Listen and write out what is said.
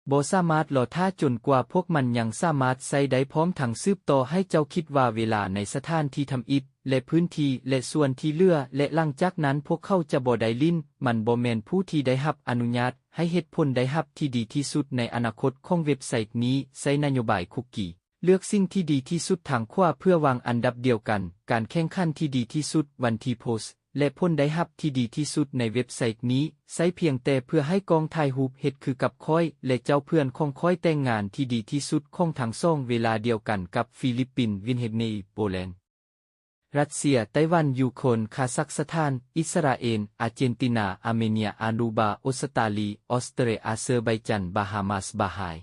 ບໍ່ສາມາດລໍຖ້າຈົນກວ່າພວກມັນຍັງສາມາດໃຊ້ໄດ້ ພ້ອມທັງສືບຕໍ່ໃຫ້ເຈົ້າຄິດວ່າເວລາໃນສະຖານທີ່ທຳອິດ ແລະ ພື້ນທີ່ ແລະ ສ່ວນທີ່ເຫຼືອ ແລະ ຫຼັງຈາກນັ້ນພວກເຂົາຈະບໍ່ໄດ້ຫຼິ້ນ. ມັນບໍ່ແມ່ນຜູ້ທີ່ໄດ້ຮັບອະນຸຍາດ. ໃຫ້ເຫດຜົນໄດ້ຮັບທີ່ດີທີ່ສຸດໃນອະນາຄົດຂອງເວັບໄຊນີ້. ໃຊ້ນະໂຍບາຍຄຸກກີ. ເລືອກສິ່ງທີ່ດີທີ່ສຸດທາງຂວາເພື່ອວາງອັນດັບດຽວກັນ. ການແຂ່ງຂັນທີ່ດີທີ່ສຸດ. ວັນທີ່ໂພສ ແລະ ຜົນໄດ້ຮັບທີ່ດີທີ່ສຸດໃນເວັບໄຊນີ້. ໃຊ້ພຽງແຕ່ເພື່ອໃຫ້ກ້ອງຖ່າຍຮູບເຮັດຄືກັບຂ້ອຍ ແລະ ເຈົ້າເພື່ອນຂອງຂ້ອຍແຕ່ງງານທີ່ດີທີ່ສຸດຂອງທັງສອງເວລາດຽວກັນກັບຟີລິບປິນ, ວິນເຮັບເນ, ໂປແລນ, ຣັດເຊຍ, ໄຕ້ຫວັນ, ຢູເຄຣນ, ຄາຊັກສະຖານ, ອິດສະຣາເອນ, ອາເຈນຕິນາ, ອາເມເນຍ, ອາຣູບາ, ອົດສະຕາລີ, ອອສເຕຣເລຍ, ອາເຊີໄບຈັນ, ບາຮາມາສ, ບາຮາຍ.